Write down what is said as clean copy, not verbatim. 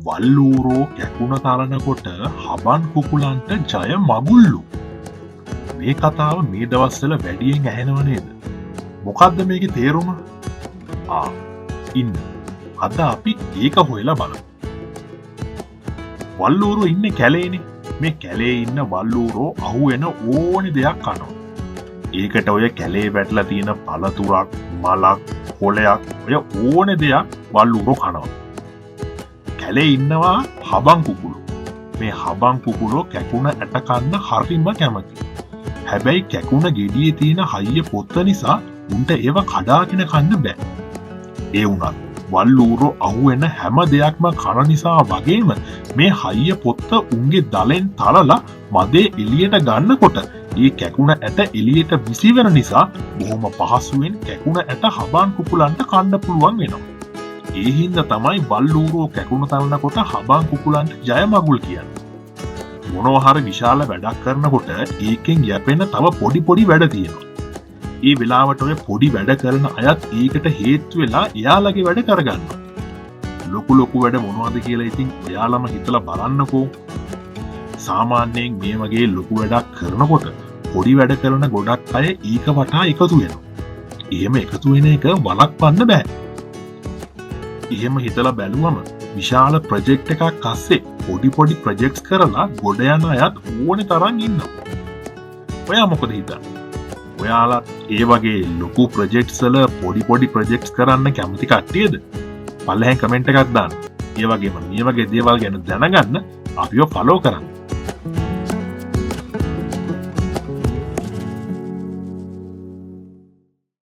වල්ලූරෝ කැකුණ තලනකොට හබන් කුකුලන්ට ජය මගුල්ලු. මේ කතාව මේ දවස්වල වැඩියෙන් ඇහෙනව නේද? මොකද්ද මේකේ තේරුම? ආ ඉන්න. අද අපි ඒක හොයලා බලමු. වල්ලූරෝ ඉන්නේ කැලේනේ. මේ කැලේ ඉන්න වල්ලූරෝ අහුවෙන ඕනි දෙයක් කනවා. ඒකට ඔය කැලේ වැටලා තියෙන පළතුරක්, මලක්, කොළයක් ඔය ඕනේ දෙයක් වල්ලූරෝ කනවා. කැලේ ඉන්නවා හබන් කුකුලෝ. මේ හබන් කුකුලෝ කැකුණ ඇට කන්න හරිම කැමති. හැබැයි කැකුණ ගෙඩියේ තියෙන හයිය පොත්ත නිසා උන්ට ඒව කඩාගෙන කන්න බෑ. ඒ වුණත් වල්ලූරෝ අහුවෙන හැම දෙයක්ම කන නිසා වගේම මේ හයිය පොත්ත උන්ගේ දලෙන් තලලා මදේ එළියට ගන්නකොට ඒ කැකුණ ඇට එළියට විසි වෙන නිසා බොහොම පහසුවෙන් කැකුණ ඇට හබන් කුකුලන්ට කන්න පුළුවන් වෙනවා. ඒ හින්දා තමයි වල්ලූරෝ කැකුණ තලනකොට හබන් කුකුලන්ට ජය මගුල් කියන්නේ. මොනවා හරි විශාල වැඩක් කරනකොට ඒකෙන් යැපෙන තව පොඩි පොඩි වැඩ තියෙනවා. ඒ වෙලාවට ඔය පොඩි වැඩ කරන අයත් ඒකට හේතු වෙලා එයාලගේ වැඩ කරගන්නවා. ලොකු ලොකු වැඩ මොනවද කියලා ඉතින් ඔයාලම හිතලා බලන්නකෝ. සාමාන්‍යයෙන් මේ වගේ ලොකු වැඩක් කරනකොට පොඩි වැඩ කරන ගොඩක් අය ඒක වටා එකතු වෙනවා. එහෙම එකතු වෙන එක වළක්වන්න බෑ. එහෙම හිතලා බැලුවම විශාල ප්‍රොජෙක්ට් එකක් අස්සේ පොඩි පොඩි ප්‍රොජෙක්ට්ස් කරලා ගොඩ යන අයත් ඕනේ තරම් ඉන්නවා. ඔයා මොකද හිතන්නේ? ඔයාලා ඒ වගේ ලොකු ප්‍රොජෙක්ට්ස් වල පොඩි පොඩි ප්‍රොජෙක්ට්ස් කරන්න කැමති කට්ටියද? පල්ලෙහෙන් කමෙන්ට් එකක් දාන්න. ඒ වගේම මේ වගේ දේවල් ගැන දැනගන්න අපිව ෆලෝ කරන්න.